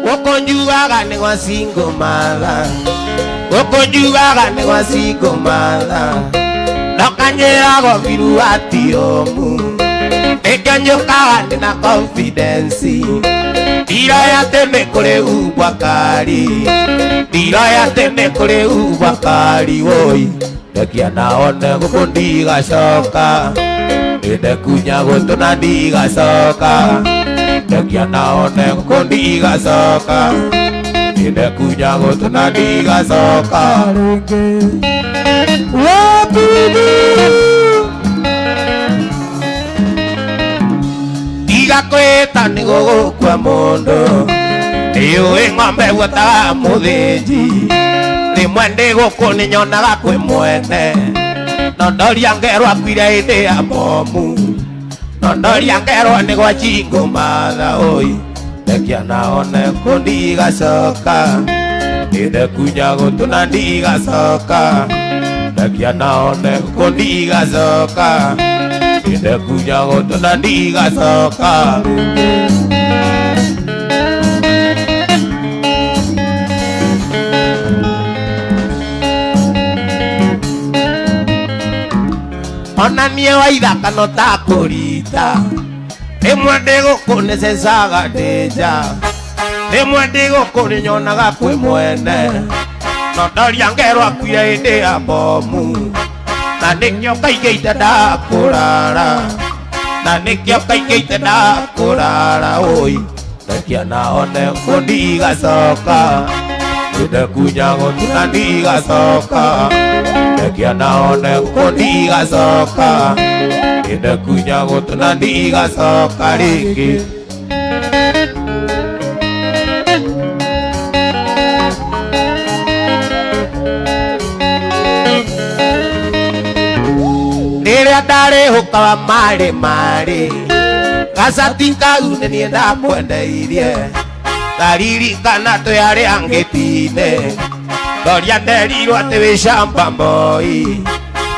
Gũkũ njugaga nĩ gwa single mother, gũkũ njugaga nĩ gwa single mother. Ndokanyĩragwo biru atiomu, nĩkĩo njũkaga ndĩna confidence. Ndiroya atĩ nĩ kũrĩ ubwa kari, ndiroya atĩ nĩ kũrĩ ubwa kari woi. Ndekia naone gũkũ ndigacoka, ndĩndekunya gũtũ na ndigacoka. Ndekia naone gũkũ ndigacoka, ndĩndekunya gũtũ na ndigacoka. Rĩngĩ. Wabibi. Tiga kwĩta nĩ gũgũkua mũndũ, nĩũĩ ng'ombe guotaga mũthĩnji. Rĩmwe ndĩ gũkũ nĩ nyonaga kwĩ mwene, no ndoria ngerwo akuire hĩndĩ ya bomu, no ndoria ngerwo nĩ gwa chingo matha oi. Ndekia naone kũ ndigacoka, ndĩndekunya gũtũ na ndigacoka. Ndekia naone kũ ndigacoka, ndĩndekunya gũtũ na ndigacoka. Ona niĩ waithaka no takũrita, rĩmwe ndĩ gũkũ nĩ cecaga ndĩ nja, rĩmwe ndĩ gũkũ nĩ nyonaga kwĩ mwene, no ndoria ngerwo akuire hĩndĩ ya bomu, na nĩkĩo kaingĩ itendakũrara, na nĩkĩo kaingĩ itendakũrara oi. Ndekia naone kũ ndigacoka, ndĩndekunya gũtũ na ndigacoka. Ndekia naone kũ ndigacoka, ndĩndekunya gũtũ na ndigacoka rĩngĩ. Rĩrĩa ndarĩ hũkawa marĩ marĩ, gacati kau nĩ niĩ ndakwendeirie, ndaririkana twĩ arĩa ngĩtine. Ndoria nderirwo atĩ wĩ shamba mboi,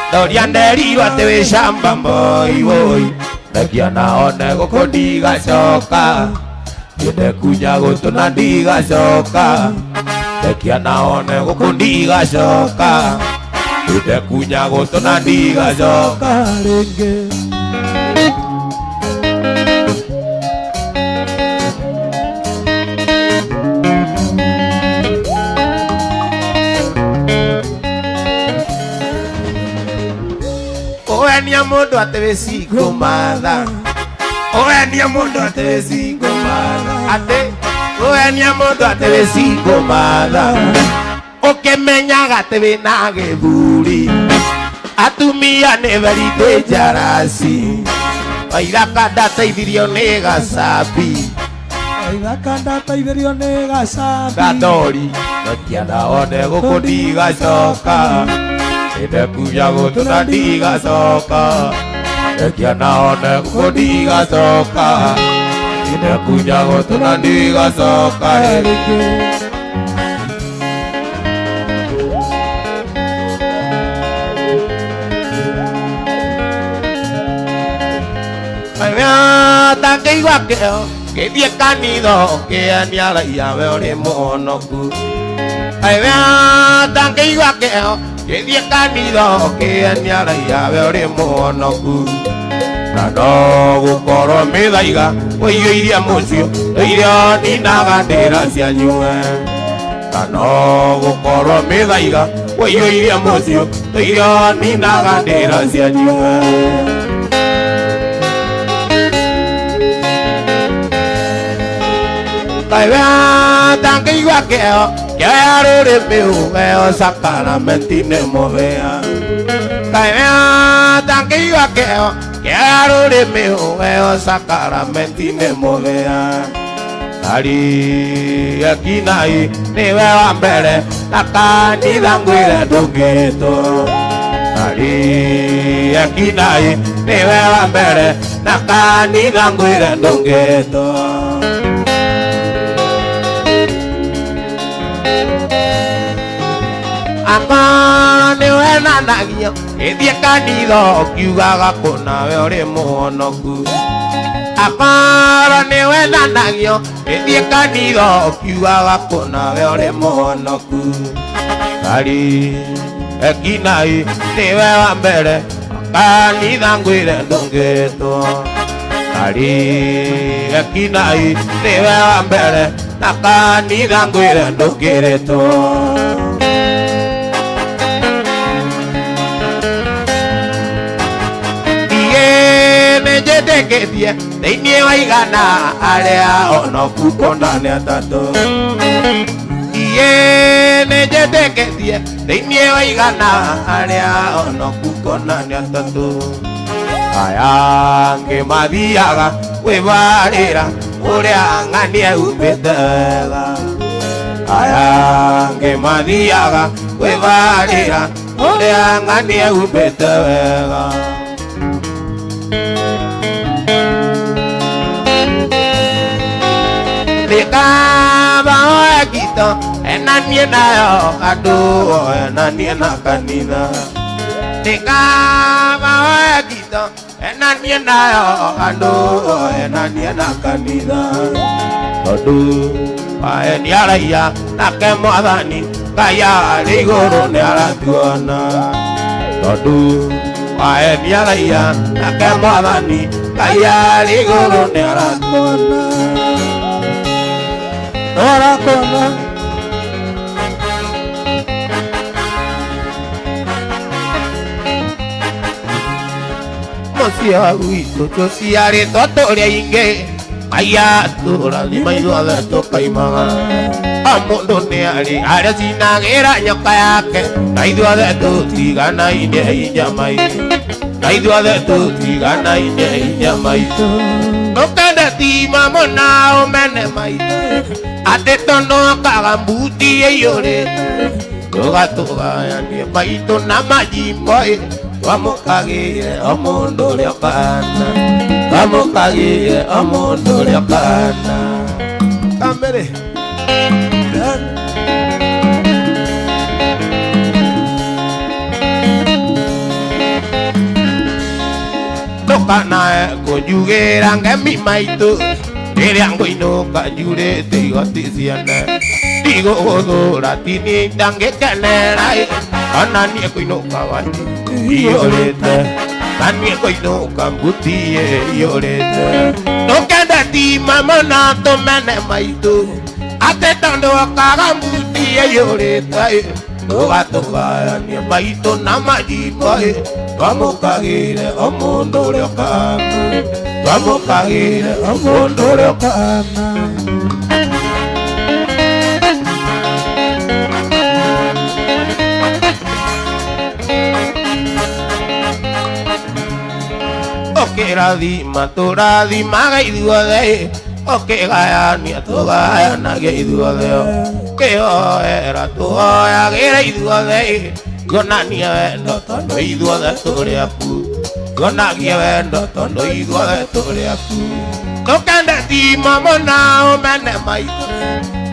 ndoria nderirwo atĩ wĩ shamba mboi woi. Ndekia naone gũkũ ndigacoka, ndĩndekunya gũtũ na ndigacoka. Ndekia naone gũkũ ndigacoka, ndĩndekunya gũtũ na ndigacoka. Rĩngĩ. Ũhenia mũndũ atĩ wĩ single mother, ũhenia mũndũ atĩ wĩ single mother, atĩ ũhenia mũndũ atĩ wĩ single mother, ũkĩmenyaga atĩ wĩna gĩthuri. Atumia nĩ very dangerous, waithaka ndateithirio nĩ gacabi. Waithaka ndateithirio nĩ gacabi. Gatori. Ndekia naone gũkũ ndigacoka, ndĩndekunya gũtũ na ndigacoka. Ndekia naone gũkũ ndigacoka, ndĩndekunya gũtũ na ndigacoka. Rĩngĩ. Tangĩigua kĩo ngĩthiĩ kanitha ũkĩenia raia we ũrĩ mũhonoku. Tangĩigua kĩo ngĩthiĩ kanitha ũkĩenia raia we ũrĩ mũhonoku. Na no gũkorwo mĩthaiga ũiyũirie mũciĩ irio ninaga ndĩra cianyue. Na no gũkorwo mĩthaiga ũiyũirie mũciĩ irio ninaga ndĩra cianyue. Kaiwa tangĩigua kĩo kĩoya rũrĩmĩ ũheo sakaramenti-inĩ mũhĩa. Kaiwa tangĩigua kĩo kĩoya rũrĩmĩ ũheo sakaramenti-inĩ mũhĩa. Ari akinai nĩwe wa mbere na kanitha ngwĩre ndũngĩtwo. Ari akinai nĩwe wa mbere na kanitha ngwĩre ndũngĩtwo. Angorwo nĩwe nanagio gĩthiĩ kanitha ũkiugaga kũna we ũrĩ mũhonoku. Akorwo nĩ wethanagio ĩthiĩ kanitha ũkiugaga kũna we ũrĩ mũhonoku. Kari ekinai nĩwe wa mbere kanitha ngwĩre ndũngĩtwo. Kari ekinai nĩwe wa mbere na kanitha ngwĩre ndũngĩrĩtwo. Nĩnjĩtĩkĩtie thĩinĩ wa igana arĩa onoku kũna nĩ atatũ. Iĩ nĩnjĩtĩkĩtie thĩinĩ wa igana arĩa onoku kũna nĩ atatũ. Aya angĩ mathiaga kwĩbarĩra ũrĩa ng'ania ehumbĩte wega. Aya angĩ mathiaga kwĩbarĩra ũrĩa ng'ania ehumbĩte wega. Nĩkaba oe gito enanie nayo andũ enanie na kanitha. Nĩkaba oe gito enanie nayo andũ enanie na kanitha. Tondũ wae nĩaraiya nake mwathani Ngai arĩ igũrũ nĩaratuona. Tondũ wae nĩaraiya nake mwathani Ngai arĩ igũrũ nĩaratuona. Nĩaratuona. Mũciĩ wa gwitũ tũciarĩtwo tũrĩ aingĩ Ngai atũrathima ithuothe tũkaimaga. O mũndũ nĩarĩ arĩa cinagĩra nyoka yake na ithuothe tũtiganaine inya maitũ. Na ithuothe tũtiganaine inya maitũ. Ndũkende tima mũna ũmene maitũ atĩ tondũ okaga mbuti ĩiyũrĩte. Tũgatũgayanie maitũ na majimbo ĩ twamũkagĩre o mũndũ ũrĩa ũkana. Twamũkagĩre o mũndũ ũrĩa ũkana. Kamere. Ndũkanae kũnjugĩra ngemi maitũ rĩrĩa ngũinũka njurĩte igoti ciene. Ndigũgũthũra ti niĩ ndangĩkenera ĩ ona niĩ ngũinũka wati iyũrĩte. Na niĩ ngũinũka mbuti iyũrĩte. Ndũkende tima mũno tũmene maitũ atĩ tondũ okaga mbuti ĩiyũrĩte ĩ tũgatũgayanie maitũ na majimbo ĩ twamũkagĩre o mũndũ ũrĩa ũkana. Twamũkagĩre o mũndũ ũrĩa ũkana. Ũkĩrathima tũrathimaga ithuothe ũkĩgayania tũgayanagia ithuothe ũkĩhoera tũhoyagĩra ithuothe kuonania wendo tondũ ithuothe tũrĩ aku. Kuonagia wendo tondũ ithuothe tũrĩ aku. Ndũkende tima mũno ũmene maitũ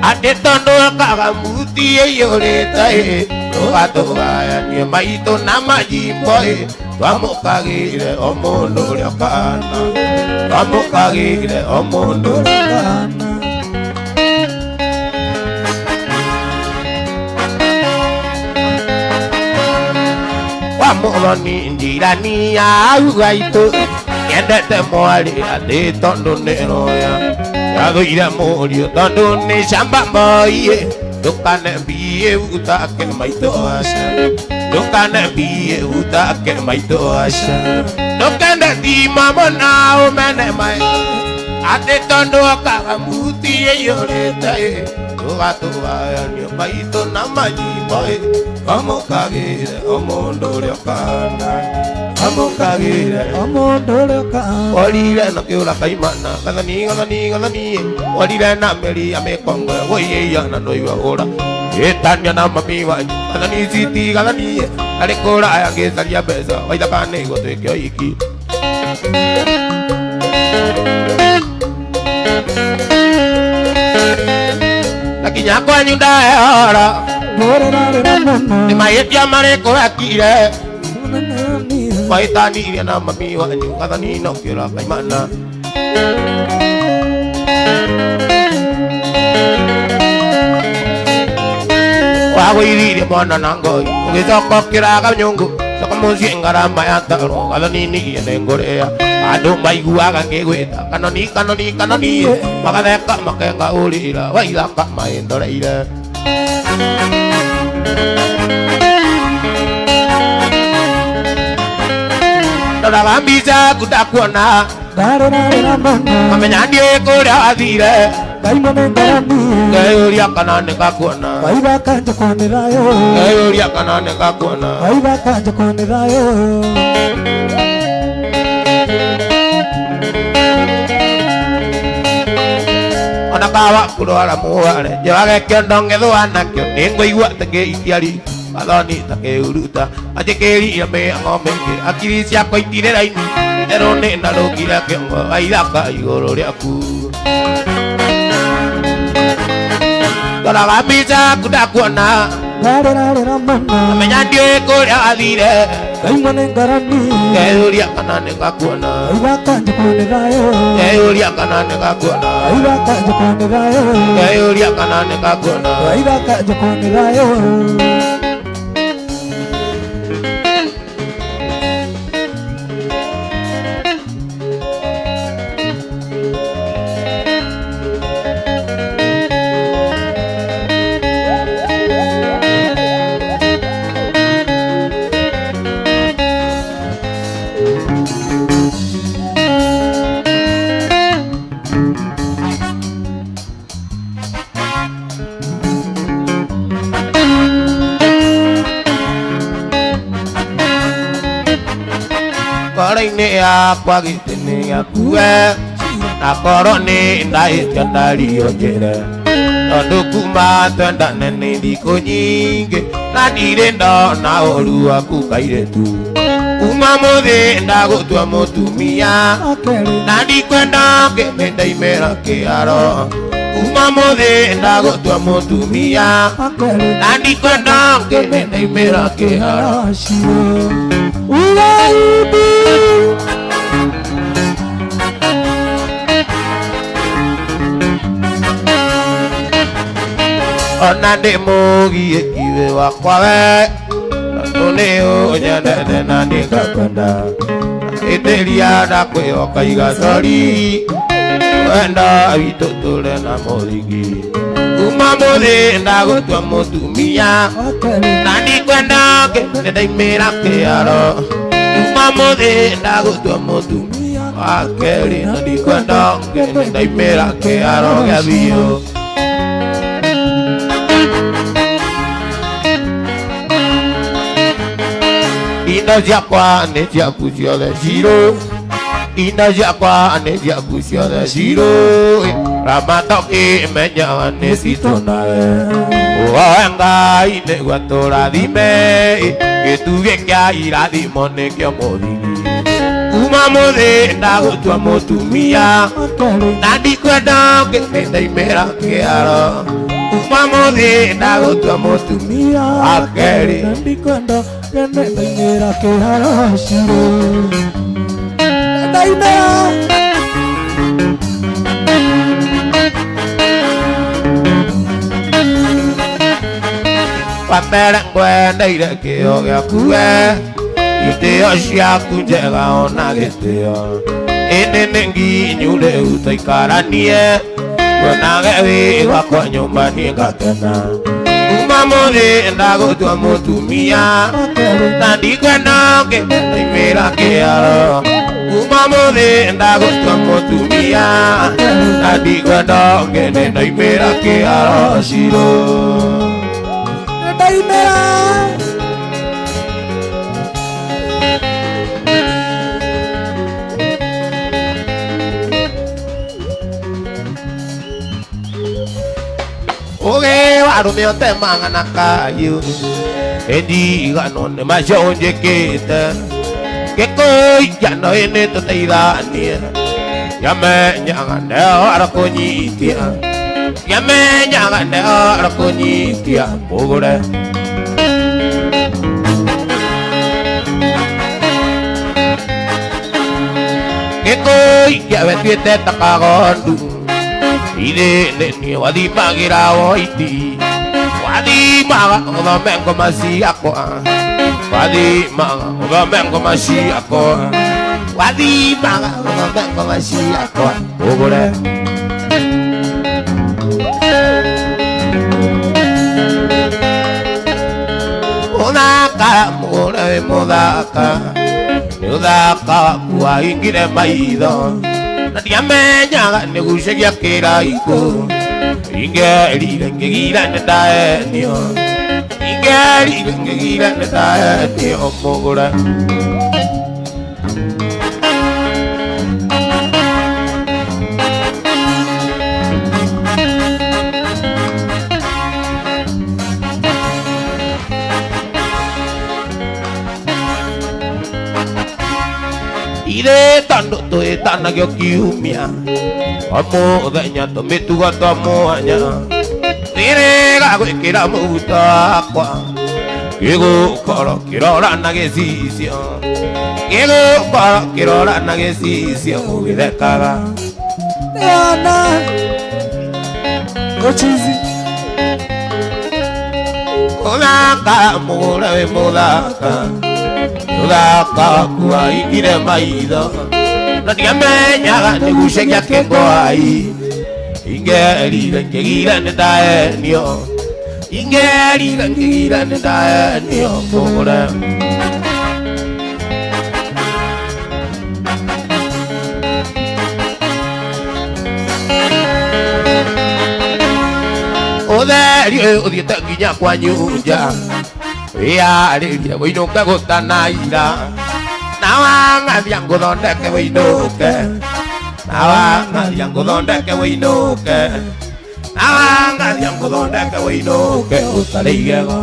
atĩ tondũ okaga mbuti ĩiyũrĩte ĩ tũgatũgayanie maitũ na majimbo ĩ twamũkagĩre o mũndũ ũrĩa ũkana. Twamũkagĩre o mũndũ ũrĩa ũkana. Wa mũthoni njirani ya gaitũ nyendete mwarĩ atĩ tondũ nĩ roya. Yathũire mũriũ tondũ nĩ camba moi. Ndũkane mbie utake maitũ aca. Ndũkane mbie utake maitũ aca. Ndũkende tima mũno ũmene maitũ atĩ tondũ okaga mbuti ĩiyũrĩte ĩ tũgatũgayanie maitũ na majimbo ĩ twamũkagĩre o mũndũ ũrĩa ũkana. Twamũkagĩre o mũndũ ũrĩa ũkana. Orire na kĩũra kaimana gathani gathani gathani orire na mĩri ya mĩkongwe wũiyĩia na ndũigua ũra ĩtania na mami wanyu gathani citi gathani arĩ kũraya ngĩcaria mbeca waithaka nĩguo twĩke ũhiki. Na kinya kwanyu ndahora nĩ mahĩtia marĩkũ wekire wahĩtanirie na mami wanyu gathani no kĩũra kaimana. Wagũithirie mwana na ngoi ũgĩcoka ũkĩraga nyũngũ coka mũciĩ ngarama ya taro gathoninigie nĩ ngũrĩa andũ maiguaga ngĩgwĩta kanoni kanoni kanoni magatheka makenga ũrĩra waithaka maĩndoreire ndoraga mbica yaku ndakuona ndarĩrarĩra mũno ngamenya ndiũĩ kũrĩa wathire Ngai mũnengeranie ngeyũria kana nĩngakuona waithaka njũkwa nĩ thayũ ngeyũria kana nĩngakuona waithaka njũkwa nĩ thayũ ona kawa kũrwara mũware njorage kĩondo ng'ethũa nakĩo nĩngũigua ta kĩitiari gathoni ta kĩhuruta anjĩkĩrie mĩhang'o mĩingĩ akiri ciakwa itirĩ raini itherũ nĩ ndarũkire kĩongo waithaka igũrũ rĩaku ndoraga mbica yaku ndakuona ndarĩrarĩra mũno ngamenya ndiũĩ kũrĩa wathire Ngai mũnengeranie ngeyũria kana nĩngakuona waithaka njũkwa nĩ thayũ ngeyũria kana nĩngakuona waithaka njũkwa nĩ thayũ ngeyũria kana nĩngakuona waithaka njũkwa nĩ thayũ ngoro-inĩ yakwa gĩtĩ nĩ gĩaku we na korwo nĩ ndahĩtia ndario njĩre tondũ kuma twendane nĩ thikũ nyingĩ na ndirĩ ndona ũru waku kairĩtu kuma mũthĩ ndagũtua mũtumia akerĩ na ndikwenda ngĩ ndaimĩra kĩharo kuma mũthĩ ndagũtua mũtumia akerĩ na ndikwenda ngĩ ndaimĩra kĩharo acio Uraidi ona ndĩ mũgiĩki wĩ wakwa we tondũ nĩ ũnyendete na nĩngakwenda ĩtĩria ndakwĩhoka iga sori wenda witũ tũre na mũthingi kuma mũthĩ ndagũtua mũtumia akerĩ na ndikwenda ngĩ ndaimĩra kĩharo kuma mũthĩ ndagũtua mũtumia wa kerĩ na ndikwenda ngĩ ndaimĩra kĩharo gĩa biũ indo ciakwa nĩ ciaku ciothe cirũ indo ciakwa nĩ ciaku ciothe cirũ ramata ũkĩmenyaga nĩ citũ nawe ũhoe Ngai nĩguo tũrathime gĩtugĩ kĩa irathimo nĩkĩo mũthingi kuma mũthĩ ndagũtua mũtumia akerĩ na ndikwenda ngĩ ndaimĩra kĩharo kuma mũthĩ ndagũtua mũtumia mia akerĩ na ndikwenda ngene ndaimĩra kĩharo cirũ ndaimĩra wambere ngwendeire kĩo gĩaku we itĩo ciaku njega ona gĩtĩo ĩndĩ nĩ nginyu rĩu tũikaranie kuonage wĩ gwakwa nyũmba niĩ ngakena kuma mũthĩ ndagũtua mũtumia akerĩ na ndikwenda ngĩ ndaimĩra kĩharo kuma mũthĩ ndagũtua mũtumia na ndikwenda ngĩ ndaimĩra kĩharo cirũ ndaimĩra Ũgĩ wa arũme ũtemaga na kayũ ĩndigano nĩ macio ũnjĩkĩte gĩkũikiano ĩnĩ tũteithanie yamenyaga ndeho kũnyitia yamenyaga ndeho kũnyitia mũgũre Ngũikia wetuĩte ta kagondu Irĩ nĩ wathimagĩra woiti Wathimaga ũthome ngoma ciakwa Wathimaga ũthome ngoma ciakwa Wathimaga ũthome ngoma ciakwa Ũgũre Mũthaka mũgũre wĩ mũthaka Nĩ ũthaka waku waingire maitho Na ndiamenyaga nĩ gucagia kĩraikũ Ingerire ngĩgira nĩ ndaenio Ingerire ngĩgira nĩ ndaenio mũgũre Ire tondũ twĩtanagio kiumia O mũthenya tũmĩtugo twa mwanya Nĩrĩga gwĩkĩra mũbuto wakwa Gĩgũkorwo kĩrora na gĩcicio Gĩgũkorwo kĩrora na gĩcicio ũgĩthekaga Ana Ochizi Mũthaka mũgũre wĩ mũthaka Mũthaka waku waingire maitho Na ndiamenyaga nĩ gucagia kĩngwai Ingerire ngĩgira nĩ ndaenio Ingerire ngĩgira nĩ ndaenio mũgũre Ũtheri ũyũ ũthiĩte nginya kwa Nyunja Wĩyarĩrie wĩinũke gũtanaira Na wang'athia ngũthondeke wĩinũke Na wang'athia ngũthondeke wĩinũke Na wang'athia ngũthondeke wĩinũke ũtarĩ igego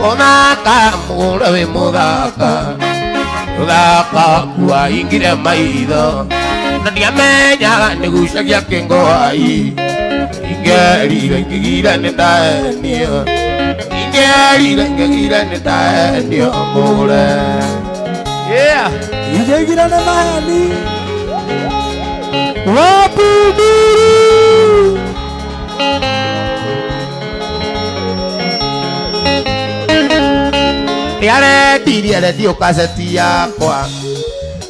Mũthaka mũgũre wĩ mũthaka Mũthaka waku waingire maitho Na ndiamenyaga nĩ gucagia kĩngwai Ingerire ngĩgira nĩ ndaenio Ingerire ngĩgira nĩ ndaenio mũgũre Yeah Ingĩgira nĩ maheni Wapi nduru Nĩarendirie redio kaseti yakwa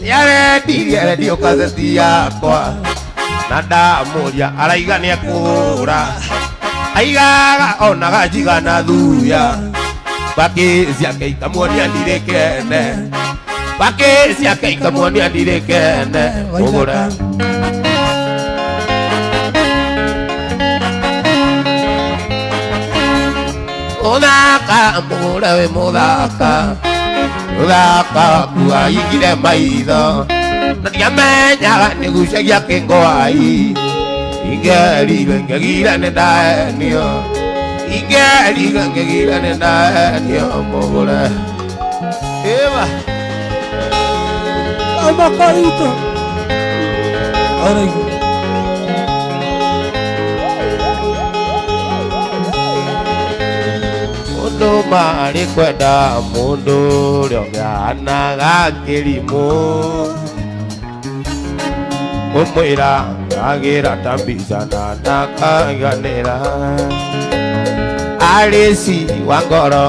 Nĩarendirie redio kaseti yakwa Na ndamũria araiga nĩekũgũra Aigaga onaga njigana thuya Mbakĩ ciake ikamuonia ndirĩ kene Mbakĩ ciake ikamuonia ndirĩ kene Mũgũre Mũthaka mũgũre wĩ mũthaka Mũthaka waku waingire maitho Na ndiamenyaga nĩ gucagia kĩngwai Ingerire ngĩgira nĩ ndaenio Ingerire ngĩgira nĩ ndaenio mũgũre Ĩba Amakarito Araigu Mũndũ marĩ kwenda mũndũ ũrĩa ũngĩhanaga kĩrimũ Ũmwĩra agĩra ta mbica na ndakaiganĩra Arĩci wa ngoro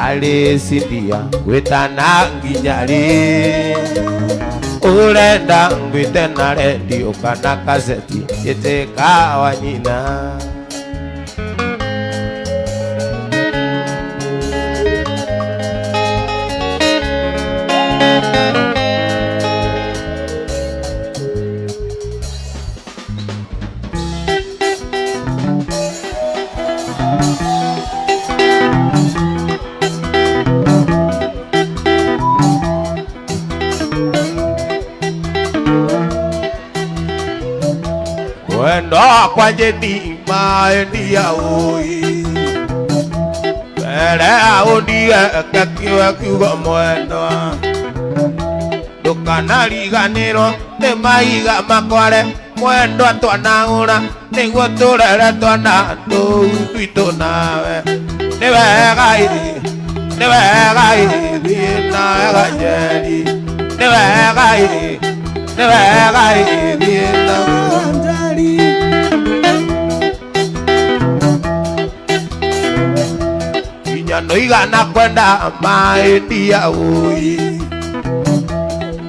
arĩci ndia gwĩtana nginya rĩ Ũrenda ngwĩte na redio kana kaseti njĩtĩka wa nyina Wendo kwa njeti maendia ui Mbere aũndige kekiwe kiugo mwendwa Ndũkanariganĩrwo nĩ mahiga makware Mwendwa twanagũra nĩguo tũrere twana tũu twitũ nawe Nĩ wega ĩ Nĩ wega ĩ, thiĩ nawe Ganjeri. Nĩ wega ĩ, nĩ wega ĩ, thiĩ nawe Njeri. Nginya nĩigana kwenda maĩ ndia ũi.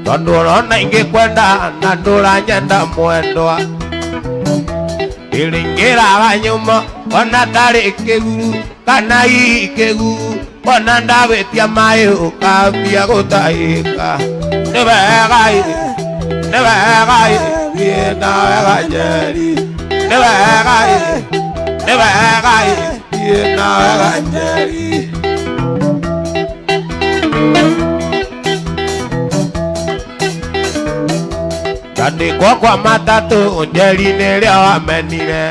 Tondũ ũrona ingĩkwenda na ndũranyenda mwendwa. Ndĩrĩingĩraga nyũmba ona tarĩ kĩguru kana hihi kĩguru ona ndagwĩtia maĩ ũkambia gũtahĩka. Nĩ wega ĩ, nĩ wega ĩ, thiĩ nawe Ganjeri. Nĩ wega ĩ, nĩ wega ĩ, thiĩ nawe Ganjeri. Ndandĩkwo kwa matatũ Njeri nĩrĩo wamenire.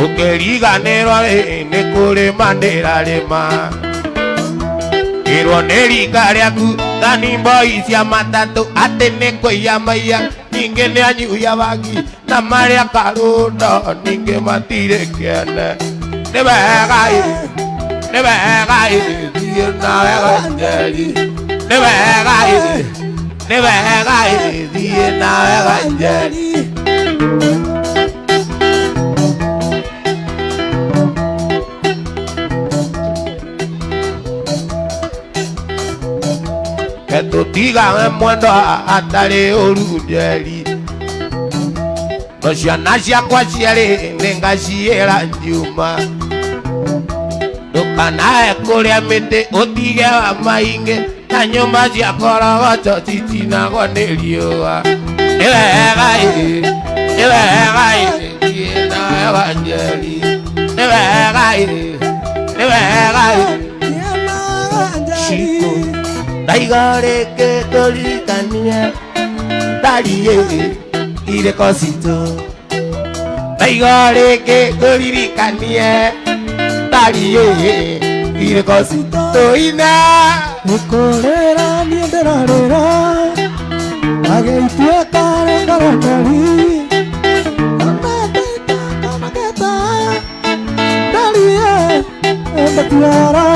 Ũkĩriganĩrwo rĩ nĩ kũrĩma ndĩrarĩma. Ĩrwo nĩ rika rĩaku thani mboi cia matatũ atĩ nĩ kũiya maiya ningĩ nĩ anyuia bangi na marĩa karũndo ningĩ matirĩ kĩene. Nĩ wega ĩ, nĩ wega ĩ, thiĩ nawe Ganjeri. Nĩ wega ĩ, nĩ wega ĩ, thiĩ nawe Ganjeri. Ketũtigawe mwendwa atarĩ ũru Njeri. No ciana ciakwa cierĩ nĩngaciĩra Njuma. Ndũkanae kũrĩa mĩtĩ ũtige wa maingĩ na nyũmba cia korogocho cicinagwo nĩ riũa. Nĩ wega ĩ, nĩ wega ĩ, thiĩ nawe Ganjeri. Nĩ wega ĩ, nĩ wega ĩ. Shiko ndaiga rĩngĩ tũririkanie ndariĩ irĩko citũ. Ndaiga rĩngĩ tũririkanie ndariĩ irĩko citũ. Tũine. Nĩkũrĩra niĩ ndĩrarĩra agĩituĩka rĩngarangari kanateta kanaketa ndarie ndatiara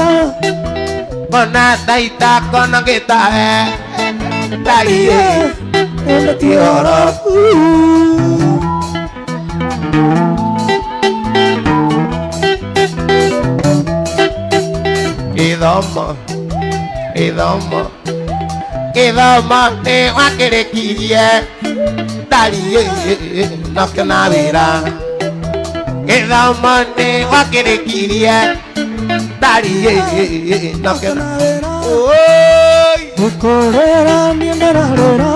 Kona taita kona gĩtae ndariĩ ndatiara. Gĩthomo gĩthomo gĩthomo nĩ wakĩrĩkirie ndariĩ nokĩona wĩra. Gĩthomo nĩ wakĩrĩkirie ndariĩ nokĩona Oi! Nĩkũrĩra niĩ ndĩrarĩra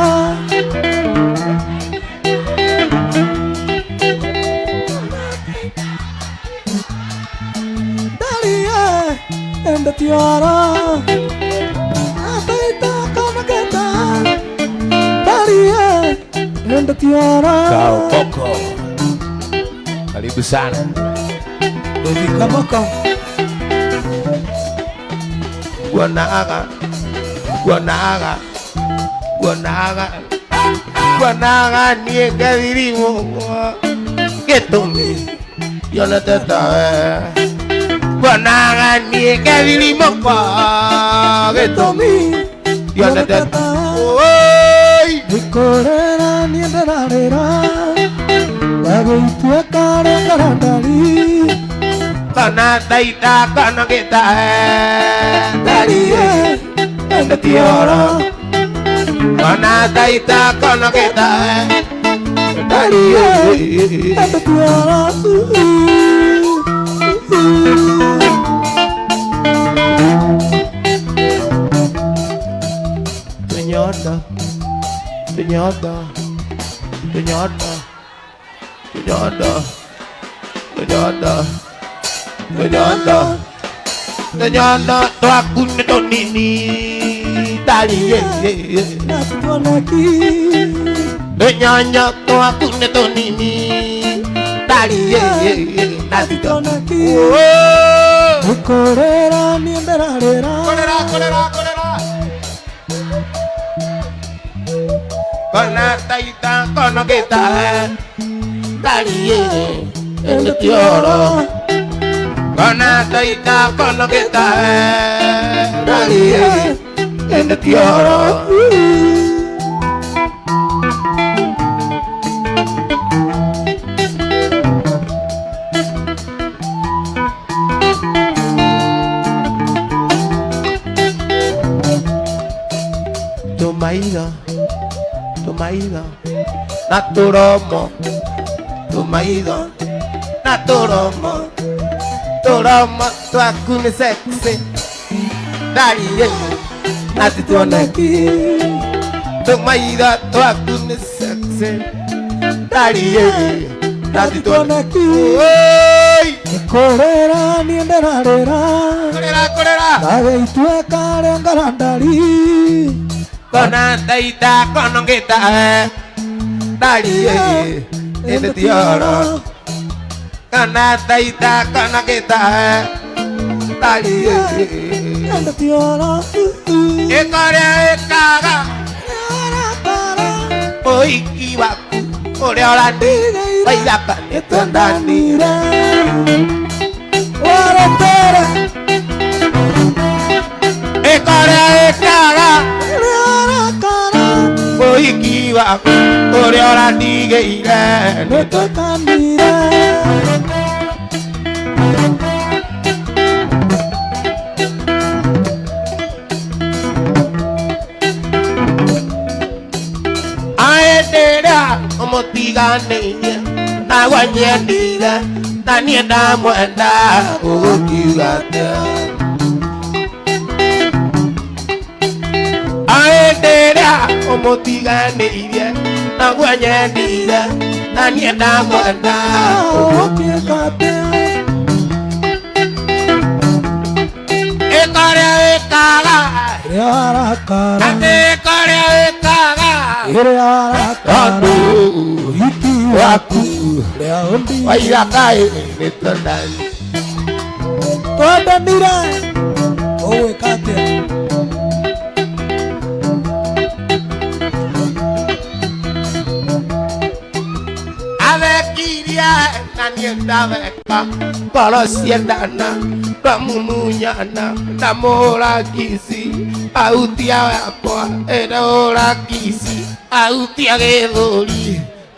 ndarie ndatiara ataita kanaketa ndarie ndatiara. Kaoboko. Karibu sana. David Kaboko. Guanaga, guanaga, guanaga, guanaga niĩ ngethirimu gĩtũmi ndionete tawe. Guanaga niĩ ngethirimu gĩtũmi ndionete Oi! Nĩkũrĩra niĩ ndĩrarĩra agĩituĩka rĩngarangari Kana taita kana gĩtae ndarie ndatiara Kana taita kana gĩtae ndarie ndatiara. Tũnyondo, tũnyondo, tũnyondo, tũnyondo, tũnyondo, tũnyondo, tũnyondo twaku nĩ tũnini ndariĩ. Natuoneki. Tũnyonyo twaku nĩ tũnini ndariĩ Natuoneki. Oh! Nĩkũrĩra niĩ ndĩrarĩra Kũrĩra, kũrĩra, kũrĩra. Kona taita kona gĩtae ndariĩ ndatioro. Kona taita kono kita Dali ende tioro Tumaida Tumaida Naturomo Tumaida Naturomo Turomo twaku ni sexy Dali nati tuoneki Tumaida twaku ni sexy Dali nati tuoneki Korera nienderarera Korera korera Nageitueka rengarandari Kona taita kono ngita Dali ende tioro Kona taita kono ngita Dali ende tioro Ekoria ekaga Oiki waku Ore orandi Wairaka netondanire Waretere Ekoria ekaga Oiki waku Ore orandigeire Netotanire Aendera omotiganeirie Nagwanyendire Na niĩ ndamwenda ũgũkiuga atĩa Aendera ũmũtiganĩirie Nagwanyendire Na niĩ ndamwenda ũgũkiuga atĩa Ĩkorĩa ĩkaga Ĩrĩa warakara Atĩ ĩkorĩa ĩkaga Ĩrĩa warakara Ũhiki waku Ũrĩa ũndi Wairaka nĩtwendani Twendanire Ũgwĩka atĩa Athekirie na niĩ ndatheka Ngoro ciendana Ndamumunyana Ndamũhũra ngici Ahutia yakwa Ĩndahũra ngici Ahutia gĩthũri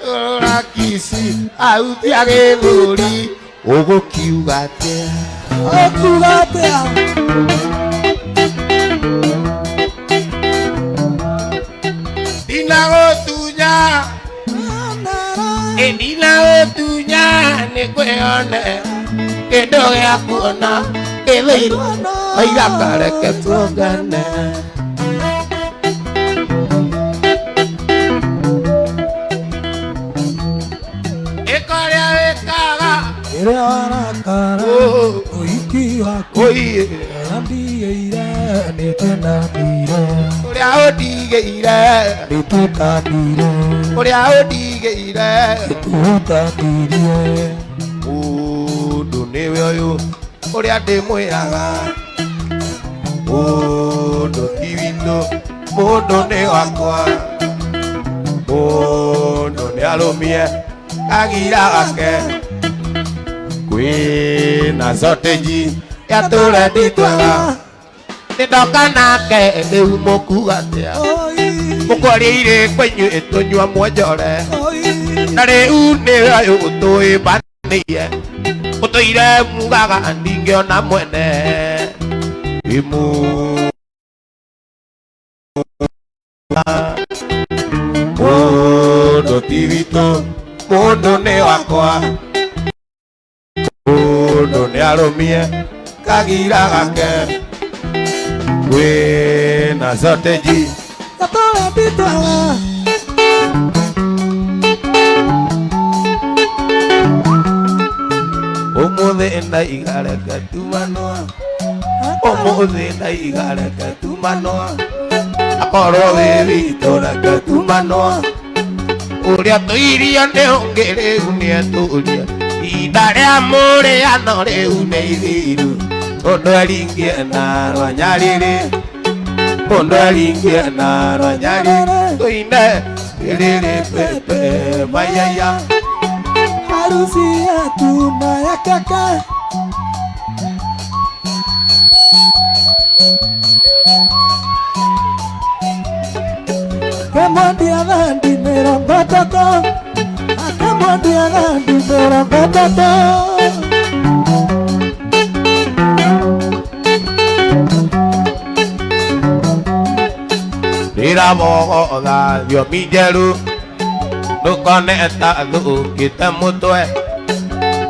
Hũra ngici Ahutia gĩthũri Ũgũkiuga atĩa Ũgũkiuga atĩa Ndinagũtunya Ndinagũtunya nĩngwĩyonera Kĩndũ gĩa kuona kĩthĩirwo Oiga kareke tuongane Ĩkorĩa ĩkaga Ĩrĩa warakara Ũhiki waku Ũrandigĩire Nĩtwendanire Ũrĩa ũndigĩire Nĩtwetanire Ũrĩa ũndigĩire Nĩtũhutanirie Mũndũ nĩwe ũyũ Ũrĩa ndĩmwĩraga Mũndũ ti witũ Mũndũ nĩ wakwa Mũndũ nĩarũmie Kagira gake Kwĩna shortage ya tũrendi twega Nĩndoka nake rĩu mũkuga atĩa Mũkwarĩire kwenyũ tũnyua mwenjore Na rĩu nĩ ũyũ tũĩbanĩire Ũtũire mugaga ndingĩona mwene Imu Mũndũ ti witũ Mũndũ nĩ wakwa Mũndũ nĩarũmie Kagira gake Kwĩna shortage Gatũrendi twega Ũmũthĩ ndaiga tumanwa Ũmũthĩ ndaiga reke tumanwa Akorwo wĩ witũ reke tumanwa Ũrĩa tũirio nĩ ũngĩ rĩu nĩetũria Ihinda rĩa mũrĩano rĩu nĩ ithiru Mũndũ aringie na rwanyarĩrĩ Mũndũ aringie na rwanyarĩrĩ Tũine rĩrĩ pepe mayaya Harusi yetu na ya kaka. Akĩmwendia thendi 30, akĩmwendia thendi 30. Ndĩramogotha thiomi njerũ ndũkone ta thũkĩte mũtwe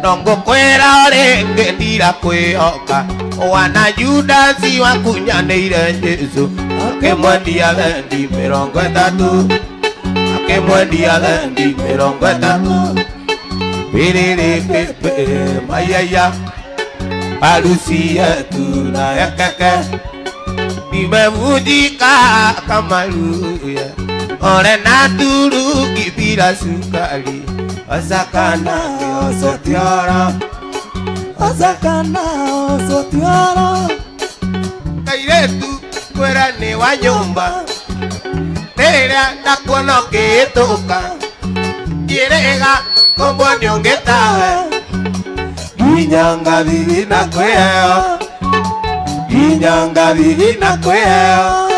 no ngũkwĩra rĩngĩ ndirakwĩhoka wana Judasi wakunyanĩire Jesũ akĩmwendia thendi 30, akĩmwendia thendi 30. Pĩrĩrĩpĩpĩ mayaya harusi yetu na yakeke nimevunjika kama luya ore na turuki bila sukari osakana osotiara Osakana osotiara. Kairetu kwera ni wa nyumba rĩrĩa ndakuona ũkĩhĩtũka njĩrĩga kũmbwo nĩ ũngĩ tawe nginya ngathiri na kwĩheo nginya ngathiri na kwĩheo.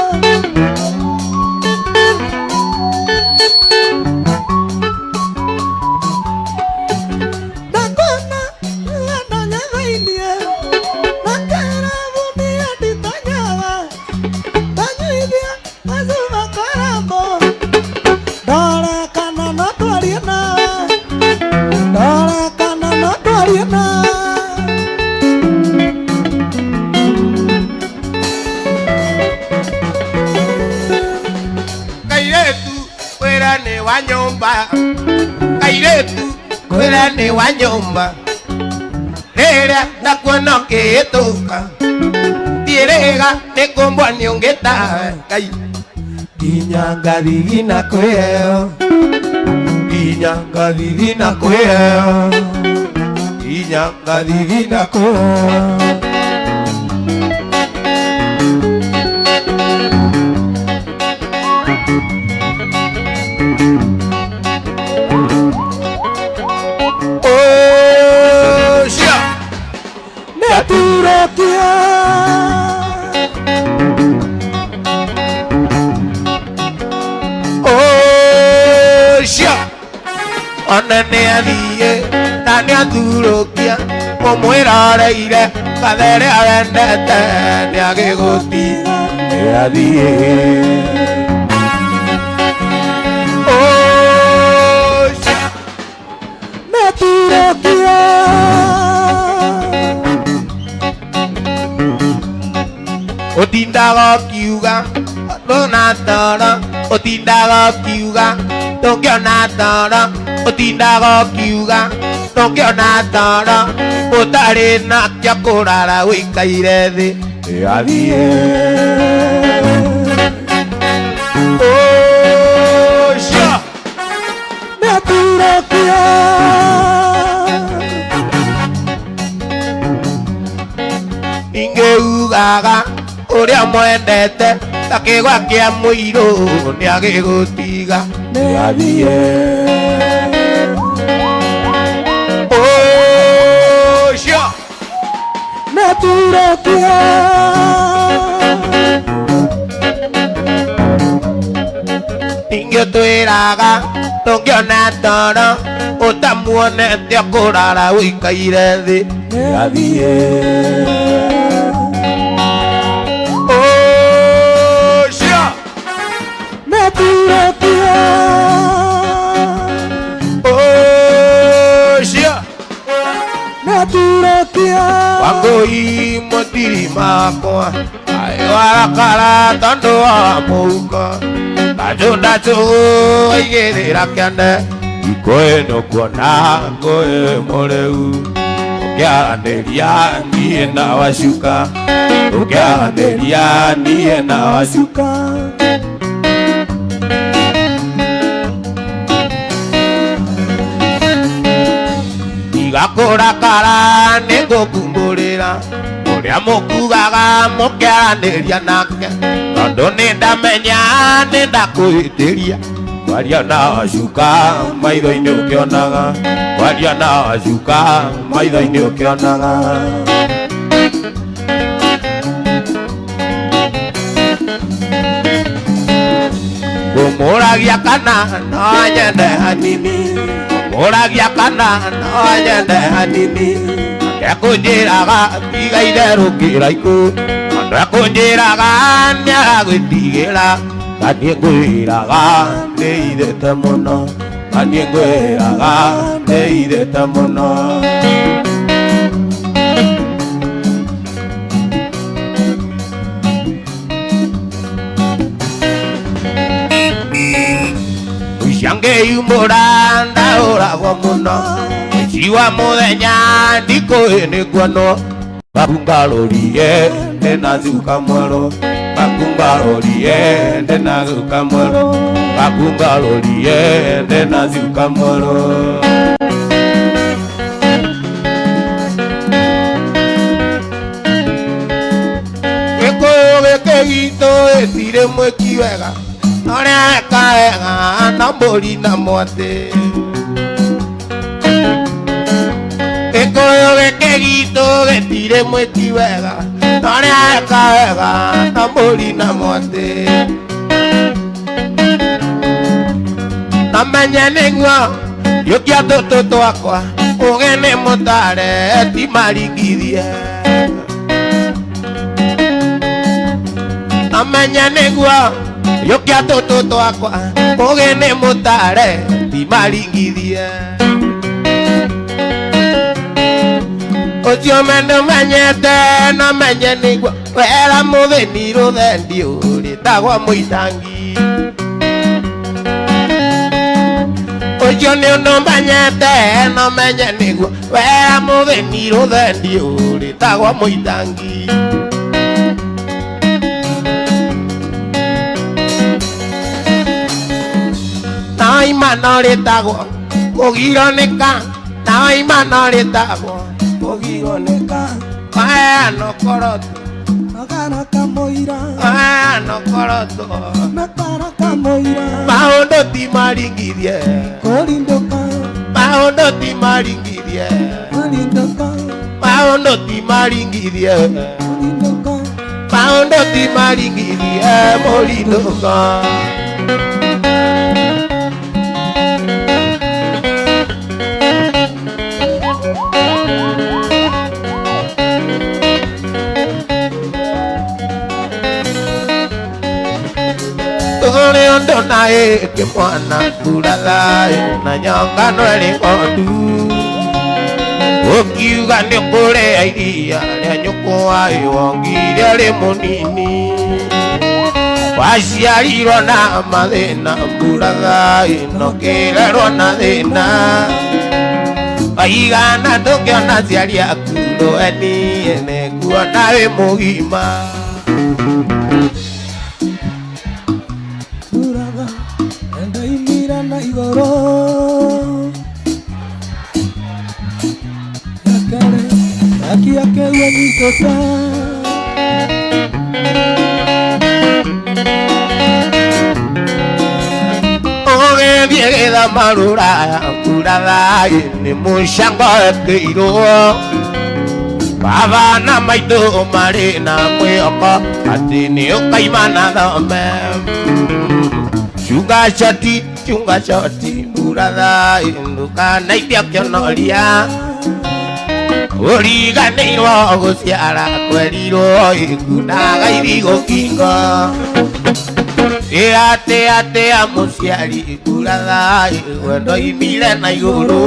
Ndakona ndanyagainie nakarabunia nditonyaga ndanyuithia macuma karambo ndore kana no twarie nawe ndore kana no twarie nawe. Kairetu kwĩra nĩ wa nyũmba kairetu kwĩra nĩ wa nyũmba rĩrĩa ndakuona ũkĩhĩtũka ndiĩrĩga nĩ kũmbwo nĩ ũngĩ tawe Ngai nginya ngathigi na kwĩheo nginya ngathigi na kwĩheo nginya ngathigi na kwĩheo. Oh, sure. Nĩaturokia Oh, sure. Ona nĩ athiĩ na nĩ athurũkia ũmwĩroreire kathere wendete nĩ agĩgũti nĩ athiĩ. Oh, sure. Nĩaturokia Ũtindaga ũkiuga ndũna toro ũtindaga ũkiuga ndũngĩona toro ũtindaga ũkiuga ndũngĩona toro ũtarĩ nakĩo kũrara ũikaire thĩ nĩ athiĩ. Oh, sure. Nĩaturokia Ningĩ ugaga ũrĩa mwendete ta kĩgwa kĩa mũirũ nĩ agĩgũtiga nĩ athiĩ. Oh, sure. Nĩaturokia Ningĩ twĩraga ndũngĩona toro ũtamuonete kũrara ũikaire thĩ nĩ athiĩ. Oh, sure. Nĩaturokia Oh, sure. Nĩaturokia Wangũi mũtiri makwa warakara tondũ wa mũhuko ndacũ ndacũ aigĩrĩra kĩande ikũĩ nũkuona ngũĩ mũrĩu ũkĩaranĩria niĩ na wacuka ũkĩaranĩria niĩ na wacuka. Cuka Tiga kũrakara nĩngũkumbũrĩra ũrĩa mũkugaga mũkĩaranĩria nake tondũ nĩndamenya nĩndakũhĩtĩria kwaria na wacuka maitho-inĩ ũkĩonaga kwaria na wacuka maitho-inĩ ũkĩonaga. Ngũmũragia kana no nyende hanini, ngũmũragia kana no nyende hanini. Ekũnjĩraga tiga itherũ kĩraikũ, andũ ekũnjĩraga nĩaragwĩtigĩra. Kaniĩ ngwĩraga nĩithĩte mũno, kaniĩ ngwĩraga nĩithĩte mũno. Mũici angĩyumũra ndahũragwo mũno, mũici wa mũthenya ndikũĩ nĩkuonwo. Bakungarorie ndĩna cuka mwerũ, bakungarorie ndĩna cuka mwerũ, bakungarorie ndĩna cuka mwerũ. Gĩkũyũ gĩkĩ gitũ gĩtirĩ mwĩki wega, ũrĩa eka wega na mbũri na mwatĩ. Gĩkũyũ gĩkĩ gitũ gĩtirĩ mwĩki wega, ũrĩa eka wega na mbũri na mwatĩ. Na menye nĩguo yũkia tũtũ twakwa, ũgĩ nĩ mũtare ti maringithie. Na menye nĩguo yũkia tũtũ twakwa, ũgĩ nĩ mũtare ti maringithie. Ũcio mende menyete na menye nĩguo wera mũthĩni rũthendi ũrĩtagwo mũitangi. Ũcio nĩ ũndũ menyete na menye nĩguo wera mũthĩni rũthendi ũrĩtagwo mũitangi. Na imana rĩtagwo kũgiro nĩka, na imana rĩtagwo kũgiro nĩka. Maheano koroto, Magana kamũira, maheano koroto, makara kamũira. Maũndũ ti maringithie, Kũrindũka, maũndũ ti maringithie, kũrindũka, maũndũ ti maringithie, kũrindũka. Maũndũ ti maringithie mũrindũka. Tũrĩ ũndũ na ĩngĩ mwana mbura thayũ na nyongano ĩrĩ ng'ondu. Ũkiuga nĩ ũkũrĩa iria rĩa nyũkwa wongire rĩ mũnini. Waciarirwo na mathĩna mbura thayũ na ũkĩrerwo na thĩna. Waigana ndũngĩona aciari aku rũeni nĩkuona wĩ mũgima. Mburaga ndoimira na igũrũ. Yakere akia kewe nyitũte. Ũgĩthiĩ gĩthama rũraya mbura thayũ nĩ mũcango wekĩirwo. Baba na maitũ marĩ na mwĩhoko atĩ nĩ ũkaima na thome. Chunga shoti, chunga shoti, mbura thayũ ndũkanaitia kĩonoria. Ũriganĩirwo gũciara kwerirwo ĩkundaga irigũ ngingo. Ĩ atĩ atĩa mũciari mbura thayũ wendoimire na igũrũ.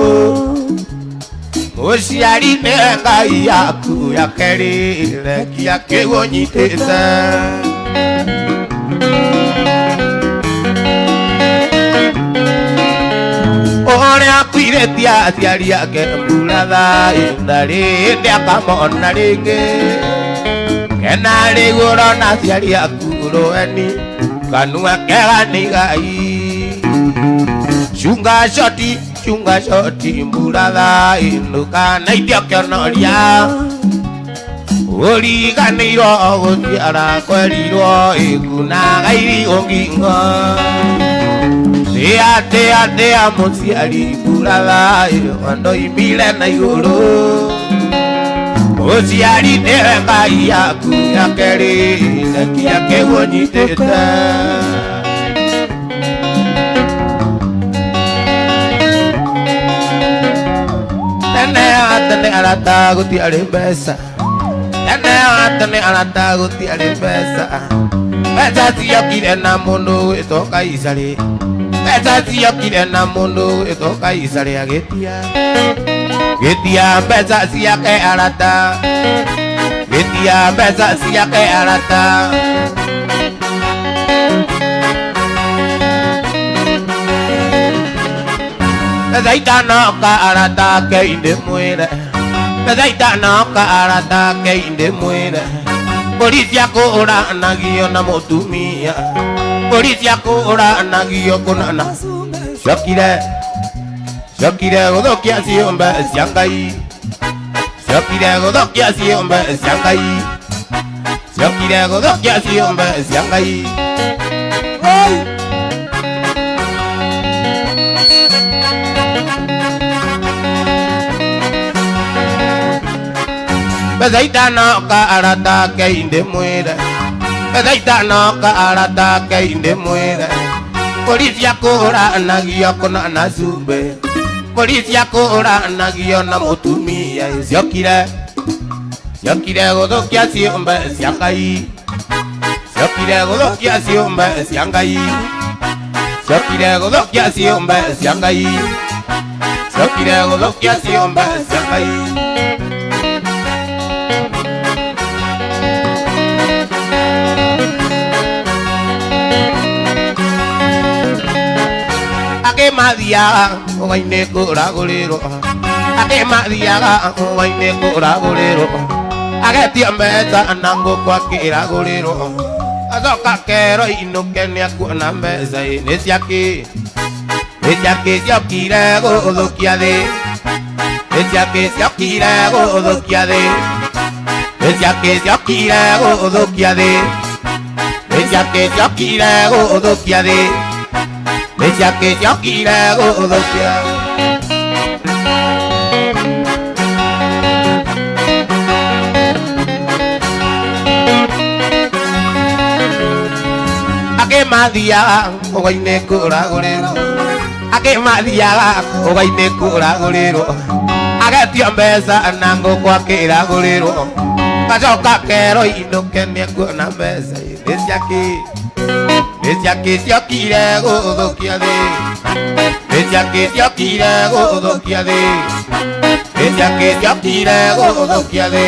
Mũciari nĩ Ngai yaku ya kerĩ rekia kĩu ũnyitĩte. Ũrĩa akuirĩtie aciari ake mbura thayũ ndarĩ hĩndĩ akamona rĩngĩ. Kena rĩu ũrona aciari aku rũeni kanua kega nĩ Ngai. Chunga shoti, chunga shoti, mbura thayũ ndũkanaitia kĩonoria. Ũriganĩirwo gũciara kwerirwo ĩkunaga irigũ ngingo. Tĩa tĩa tĩa mũciari mbura thayũ wandoimire na igũrũ. Mũciari nĩwe Ngai yaku ya kerĩ rekia kĩu ũnyitĩte. Tene tene arata gũtiarĩ mbeca. Tene tene arata gũtiarĩ mbeca. Mbeca ciokire na mũndũ gwĩtwo Kaisarĩ. Mbeca ciokire na mũndũ gwĩtwo Kaisarĩ agĩtia. Gĩtia mbeca ciake arata. Gĩtia mbeca ciake arata. Mbeca itanoka arata ake indĩmwĩre. Mbeca itanoka arata ake indĩmwĩre. Mbũri cia kũũranagio na mũtumia. Mbũri cia kũũranagio kũnana. Ciokire ciokire gũthũkia ciũmbe cia Ngai. Ciokire gũthũkia ciũmbe cia Ngai. Ciokire gũthũkia ciũmbe cia Ngai. Mbeca itanoka arata ake indĩmwĩre. Mbeca itanoka arata ake indĩmwĩre. Mbũri cia kũũranagio kũna na cumbĩ. Mbũri cia kũũranagio na mũtumia. Ciokire ciokire gũthũkia ciũmbe cia Ngai. Ciokire gũthũkia ciũmbe cia Ngai. Ciokire gũthũkia ciũmbe cia Ngai. Ciokire gũthũkia ciũmbe cia Ngai. Angĩ mathiaga ũga-inĩ kũragũrĩrwo. Angĩ mathiaga ũga-inĩ kũragũrĩrwo. Agetio mbeca na ngũkũ akĩragũrĩrwo. Acoka akerwo inũke nĩakuona mbeca ĩ nĩ ciakĩ. Nĩ ciakĩ ciokire gũthũkia thĩ. Nĩ ciakĩ ciokire gũthũkia thĩ. Nĩ ciakĩ ciokire gũthũkia thĩ. Nĩ ciakĩ ciokire gũthũkia thĩ. Nĩ ciakĩ ciokire gũthũkia. Angĩ mathiaga ũga-inĩ kũragũrĩrwo. Angĩ mathiaga ũga-inĩ kũragũrĩrwo. Agetio mbeca na ngũkũ akĩragũrĩrwo. Gacoka akerwo inũke nĩekuona mbeca ĩ nĩ ciakĩ. Nĩ ciakĩ ciokire gũthũkia thĩ. Nĩ ciakĩ ciokire gũthũkia thĩ. Nĩ ciakĩ ciokire gũthũkia thĩ.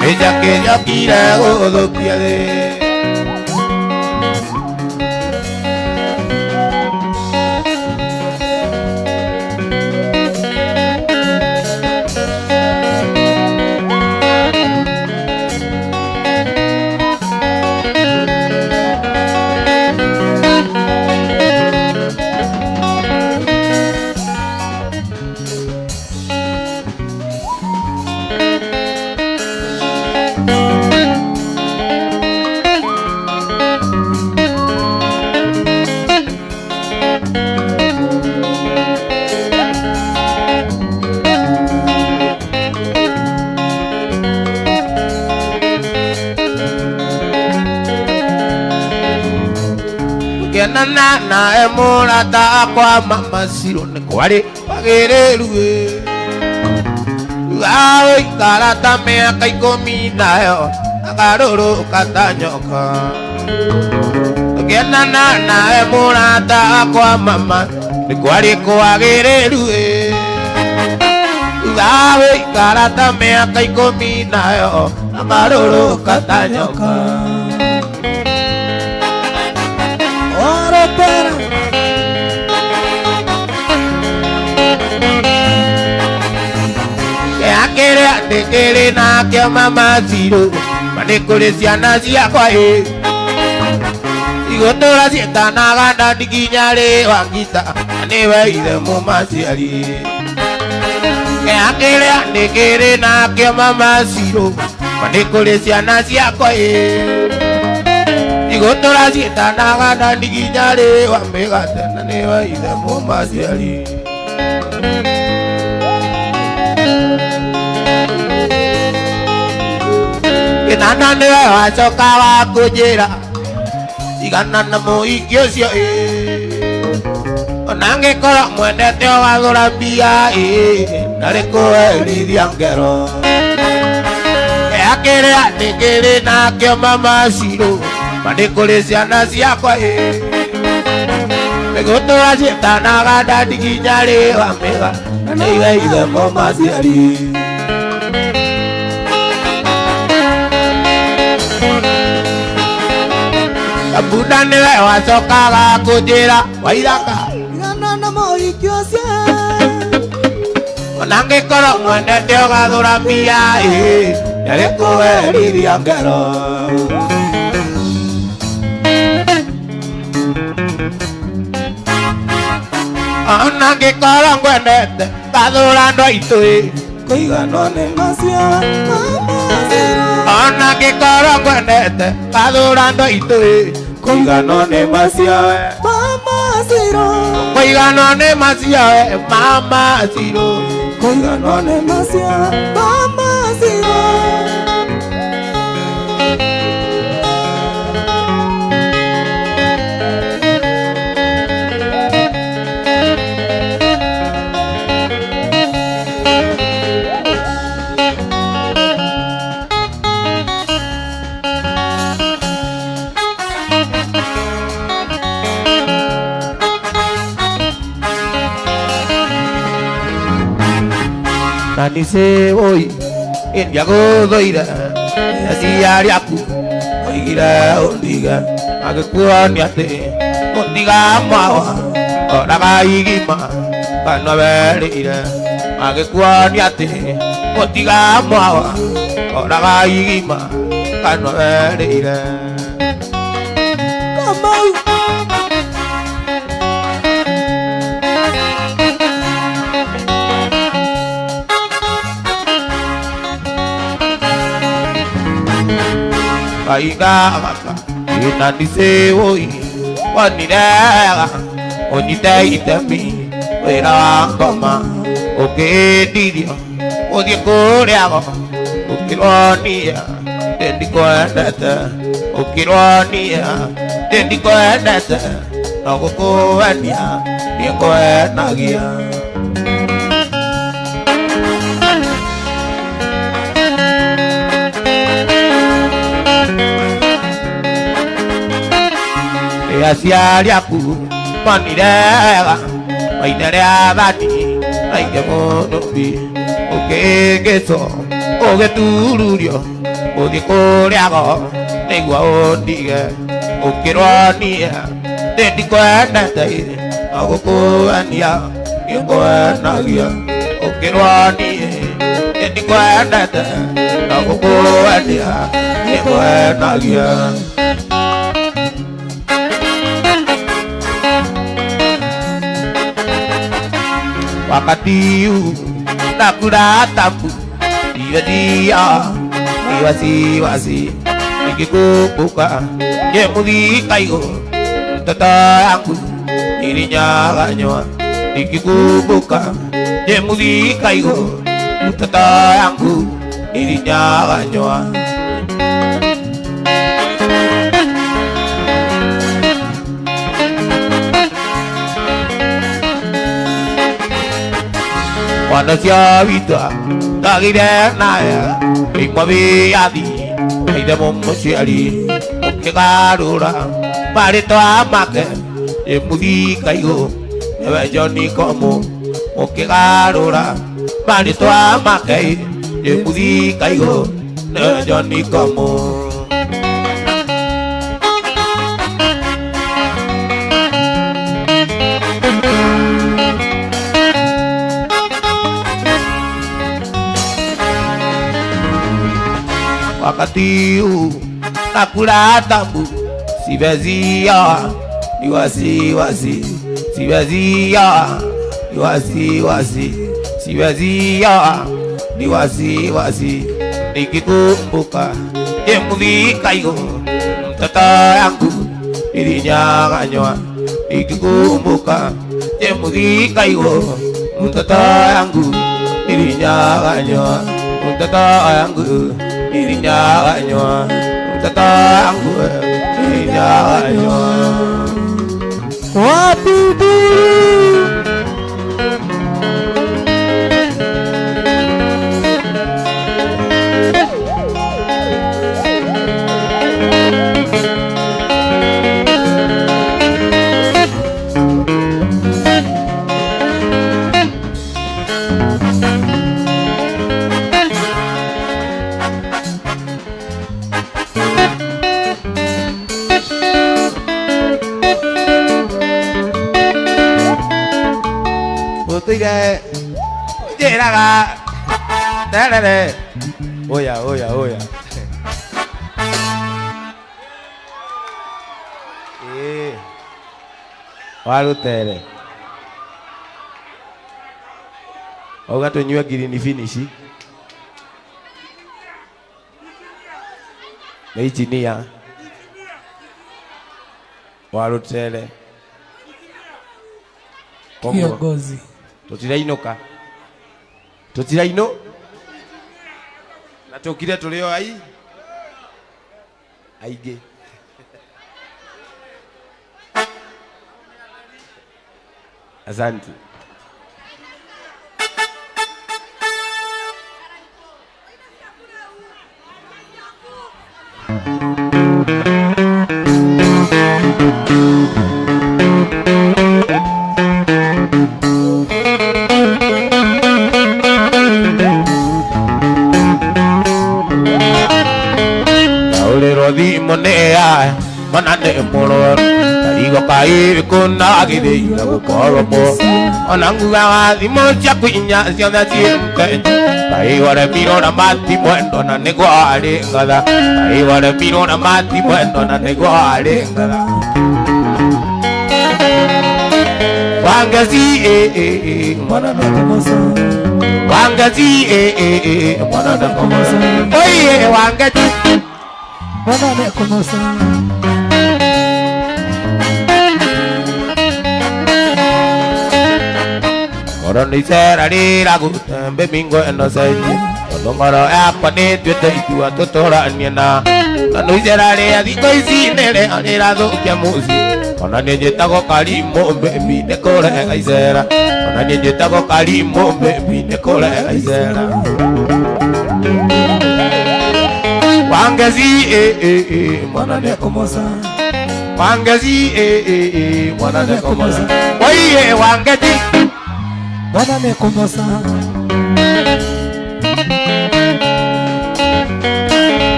Nĩ ciakĩ ciokire gũthũkia thĩ. Kenana nae mũrata akwa mama Ciro nĩ kwarĩ kwagĩrĩru ĩ. Agũikara ta mĩaka ikũmi nayo akarũrũka ta nyoka. Kenana nae mũrata akwa mama nĩ kwarĩ kwagĩrĩru ĩ. Agũikara ta mĩaka ikũmi nayo akarũrũka ta nyoka. Kĩrĩa ndĩkĩrĩ nakĩo mama Ciro ma nĩ kũrĩ ciana ciakwa ĩ. Igũtũra ciĩtanaga ndandi nginya rĩ Wangita na nĩwe ithe mũmaciari. Kĩrĩa ndĩkĩrĩ nakĩo mama Ciro ma nĩ kũrĩ ciana ciakwa ĩ. Igũtũra ciĩtanaga ndandi nginya rĩ wa mĩgate na nĩwe ithe mũmaciari. Na nĩwe wacoka wa kũnjĩra tigana na mũhiki ũcio ĩ. Ona ngĩkorwo mwendete ũgathũra mbia ĩ, ndarĩ kũherithia ngero. Kĩrĩa nĩkĩrĩ nakĩo mama Cirũ, ma nĩ kũrĩ ciana ciakwa ĩ. Nĩgũtũra ciĩtanaga ndandi nginya rĩwa mĩga, na nĩiwe ithe mũmaciari. Kabunda nĩwe wacokaga kũnjĩra Waithaka tigana na mũhiki ũcio. Ona ngĩkorwo mwendete ũgathũra mbia ĩ, ndarĩ kũherithia ngero. Ona ngĩkorwo ngwendete ngathũra andũ aitũ ĩ, Kũiganwo nĩ macio mama Cirũ. Ona ngĩkorwo ngwendete ngathũra andũ aitũ ĩ, kũiganwo nĩ macio Mama Cirũ. Kũiganwo nĩ macio mama Cirũ. Kũiganwo nĩ macio mama Cirũ. Na nĩcĩ oi ndiagũthũire aciari aku oigire ũndige magĩkuonia atĩ mũtiga mwawa oraga igima kana werĩire magĩkuonia atĩ mũtiga mwawa oraga igima kana werĩire. Kamau. Kainga gaka ina nĩcĩ oi wonirega ũnyite itemi wĩra wa ngoma ũkĩndirio ũthiĩ kũrĩago ũkĩronia ndĩndikwendete ũkĩronia ndĩndikwendete no gũkũenia nĩngwenagia. Aciari aku monirega maithe rĩathani na ithe mũnũbi ũkĩngĩcwo ũgĩtururio ũthiĩ kũrĩago nĩguo ũndige ũkĩronia ndĩndikwendete no gũkũenia nĩngwenagia ũkĩronia ndĩndikwendete no gũkũenia nĩngwenagia. Wakati nakula tabu dia wasi-wasi nikikumbuka ye muthikaigo mtoto yangu nilinyang'anywa nikikumbuka ye muthikaigo mtoto yangu nilinyang'anywa. Mwana cia witũ ndagire naye imwe wĩyathi ithe mũmũciari ũkĩgarũra marĩtwa make ĩ mũthikaigũ nĩwe John Komu ũkĩgarũra marĩtwa make ĩ mũthikaigũ nĩwe John Komu. Wakati nakula tambu siwezia ni wasiwasi siwezia ni wasiwasi siwezia ni wasiwasi nikikumbuka ye muthikaigo mtoto yangu nilinyang'anywa nikikumbuka ye muthikaigo mtoto yangu nilinyang'anywa mtoto yangu Nilinyanywa mtoto wangu nilinyanywa. Wapi duru? Gũtũire njĩraga terere oya oya oya ĩĩ warũtere wauga tũnyue green finish nĩ injinia warũtere koguo Kiongozi. Tutirainũka tutirainũ na tũkire tũrĩ o ai aingĩ. Asante. Taũrĩrwo thimũ nĩ aya mana nĩ mũrwaru karigo kairĩkũ na gĩthĩire gũkorwo mũ ona nguga wa thimũ ciaku inya ciothe ciĩ mtenje kaĩ waremirwo na mati mwendo na nĩguo arĩ ngatha kaĩ waremirwo na mati mwendo na nĩguo arĩ ngatha Wangeci eh eh eh Mwana nekomosa. Wangeci eh eh eh Mwana nekomosa. Oye Wangeci Mwana nekomosa. Ngoro nĩ icera rĩragũtembe mingo ĩno cenjie tondũ ngoro yakwa nĩtuĩte itua tũtũranie na tondũ icera rĩa thikũ ici nĩrĩo rĩrathũkia mũciĩ ona niĩ njĩtagwo Karimũ baby nĩ kũrega icera ona niĩ njĩtagwo Karimũ baby nĩ kũrega icera Wangeci eh eh eh Mwana nekomosa. Wangeci eh eh eh mwana nekomosa oiye Wangeci Mwana nekomosa.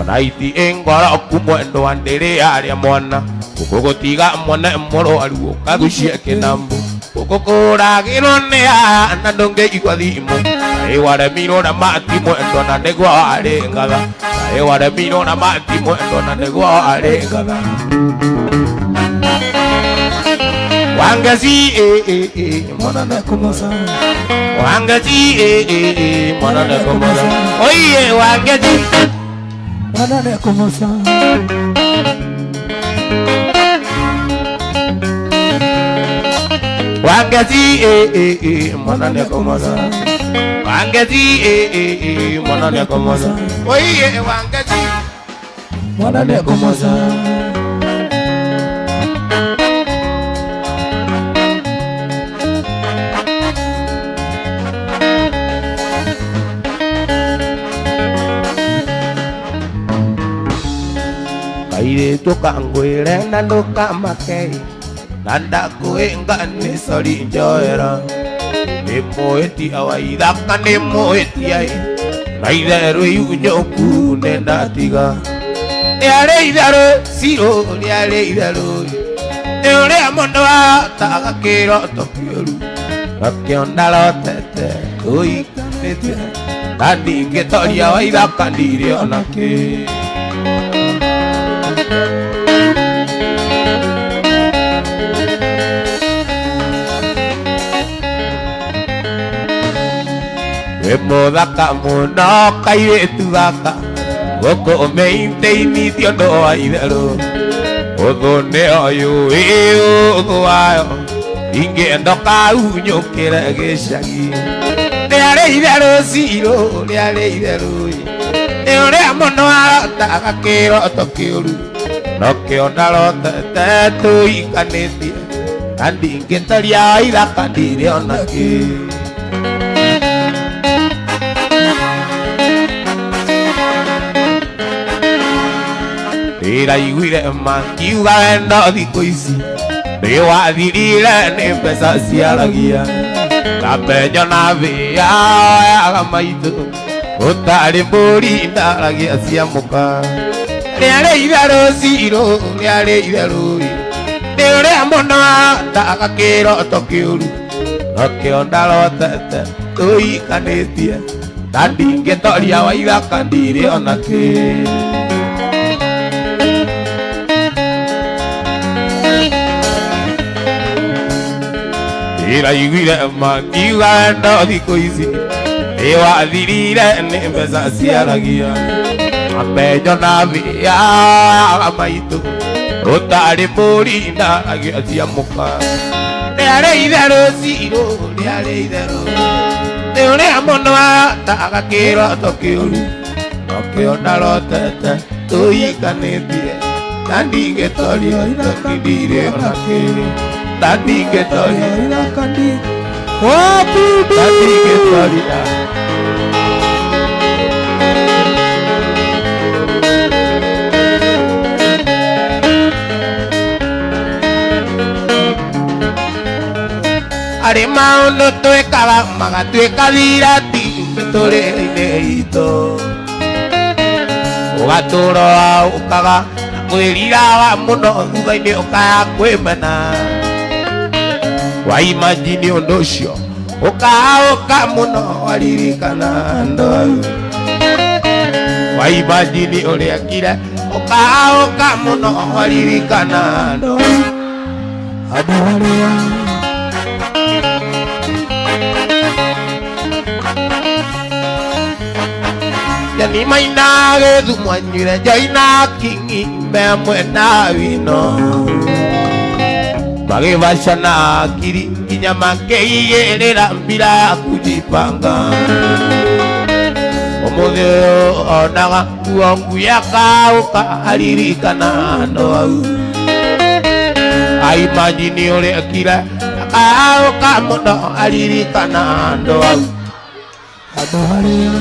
Ona iti ingoro kumwendo wa ndĩrĩ arĩa mwana gũkũgũtiga mwone mũrwaru ũkagucie kĩnambu gũkũkũragĩrwo nĩ aya na ndũngĩigua thimũ kaĩ waremirwo na mati mwendo na nĩguo arĩ ngatha kaĩ waremirwo na mati mwendo na nĩguo arĩ ngatha Wangeci eh eh eh Mwana nekomosa. Wangeci eh eh eh mwana nekomosa oiye Wangeci Mwana nekomosa. Wangeci eh eh eh mwana nekomosa Wangeci eh eh eh mwana nekomosa oiye Wangeci Mwana nekomosa. Kairĩtu kangwĩre na ndũkamake na ndakwĩnga nĩ sori njoera nĩ mũĩtia wa ithaka nĩ mũĩtia ĩ na itherũ iunyũku nĩ ndatiga rĩarĩ itherũ cirũ rĩarĩ itherũ nĩ ũrĩa mũndũ ahotaga kĩroto kĩũru nakĩo ndarotete ũikanĩtie na ndingĩtoria wa ithaka ndirĩ ona kĩ. Wĩ mũthaka mũno kairĩtu gaka gũkũ ũmĩinĩinithio ũndũ wa itherũ ũthũ nĩ ũyũ ĩ ũthũ wayo ingĩenda ũkaunyũkĩre gĩcagi. Rĩarĩ itherũ cirũ, rĩarĩ itherũ. Nĩ ũrĩa mũno arotaga kĩroto kĩũru, nokĩo ndarotete tũikanĩtie, na ndingĩtoria ithaka ndirĩ ona kĩ. Ndĩraiguire makiuga wendo thikũ ici nĩwathirire nĩ mbeca ciaragia, kambenyo na mbĩa yaga maitũ ũtarĩ mbũri ndaragia cia mũka. Rĩarĩ itherũ cirũ, rĩarĩ itherũ. Nĩ ũrĩa mũno arotaga kĩroto kĩũru, nokĩo ndarotete tũikanĩtie, na ndingĩtoria wa ithaka ndirĩ ona kĩ. Ndĩraiguire makiuga wendo thikũ ici nĩwathirire nĩ mbeca ciaragia, mambenyo na mbĩa yaga maitũ ũtarĩ mbũri ndaragia cia mũka. Rĩarĩ itherũ cirũ, rĩarĩ itherũ. Nĩ ũrĩa mũno arotaga kĩroto kĩũru, nokĩo ndarotete tũikanĩtie, na ndingĩtoria ithaka ndirĩ ona kĩ. Na ndingĩtoria ithaka ndi Wabibi. Na ndingĩtoria. Arĩ maũndũ twĩkaga magatuĩka thirati mĩtũrĩre-inĩ itũ, ũgatũra ũkaga kwĩriraga mũno, thutha-inĩ ũkaya kwĩmena. Waimajini ũndũ ũcio ũkaũka mũno waririkana andũ au. Waimajini ũrĩa kire ũkaũka mũno waririkana andũ au. Andũ arĩa Yani maina gĩthumo anyuire njoina kingi me mwena wino, magĩbacana ngiri nginya makĩigĩrĩra mbira ya kujipanga. Ũmũthĩ ũyũ onaga nguo ngui akaũka aririkana andũ au. Aimajini ũrĩa kire akaũka mũno aririkana andũ au. Andũ arĩa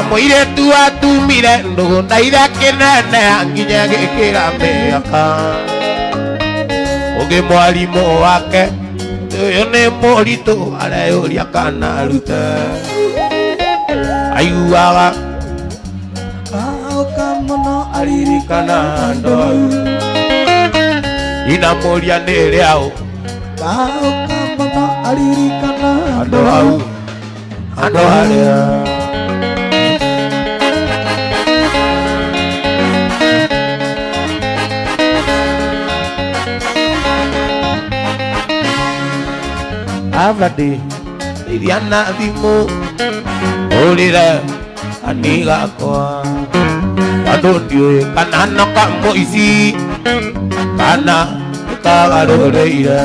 Mũirĩtu atumire ndũgũ na ithe kĩnene nginya gĩkĩra mĩaka. Ũngĩ mwarimũ wake ũyũ nĩ mũritũ areyũria kana arute. Aiguaga kaũka mũno aririkana andũ au. Nyina mũria nĩ rĩaũ kaũka mũno aririkana andũ au, andũ arĩa Avadi iria na thimũ ũrĩre ani gakwa, tondũ ndiũĩ kana no kamũici kana nĩkagarũrĩire,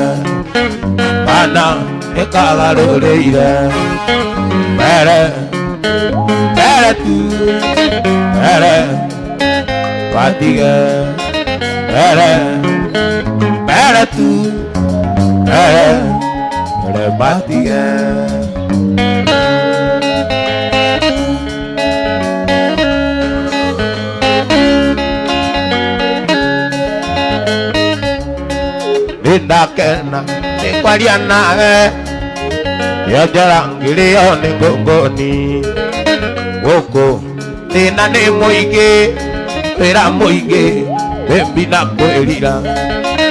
kana nĩkagarũrĩire. Mbere mbere tu mbere matige, mbere mbere tu mbere mbere matige. Nĩndakena nĩ kwaria nawe, yonjora ngĩrĩo nĩ ngũngũni. Gũkũ thĩna nĩ mũingĩ, wĩra mũingĩ, thĩmbi na kwĩrira,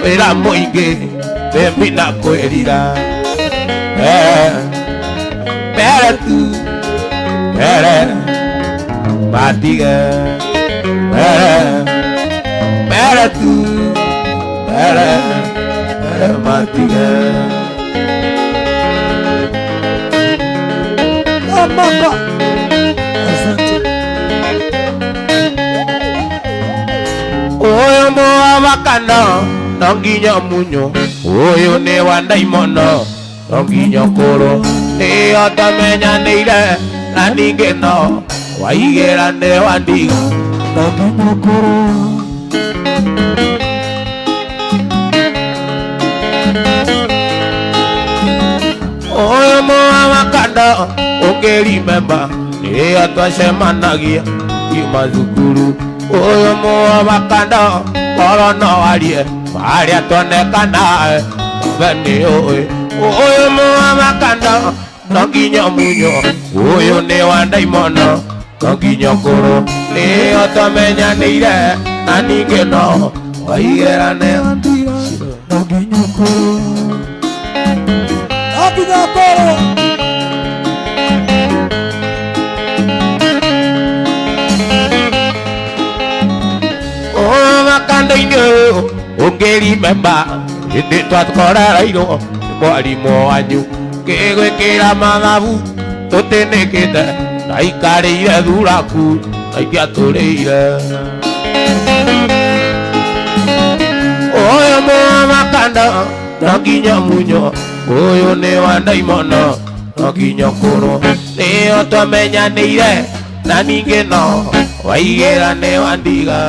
wĩra mũingĩ, thĩmbi na kwĩrira. Mbere tu mbere matige, mbere mbere tu mbere mbere matige. Amaka. Asante. Ũyũ mũabakano No nginya munyo ũyũ nĩ wa ndaimono no nginya ũkũrũ nĩyo twamenyanĩire na ningĩ no waigĩra nĩ wa ndiga No nginya ũkũrũ. Ũyũ mũwa makanda ũngĩrimemba nĩyo twacemanagia kiuma thukuru ũyũ mũwa makanda korwo no arie marĩa tuonekana we nĩ ũĩ ũyũ mũwa makanda no nginya munyo ũyũ nĩ wa ndaimono no nginya ũkũrũ nĩyo twamenyanĩire na ningĩ no waigĩra nĩ No nginya ũkũrũ. No nginya ũkũrũ. Makanda-inĩ ũngĩrimemba hĩndĩ twatkorereirwo nĩ mwarimũ wanyu ngĩgwĩkĩra mathabu tũtĩnĩkĩte ndaikarĩire thuraku na ingĩatũrĩire ũyũ mũwa makanda no nginya munyo ũyũ nĩ wa ndaimono no nginya ũkũrũ nĩyo twamenyanĩire na ningĩ no waigĩra nĩ wa ndiga.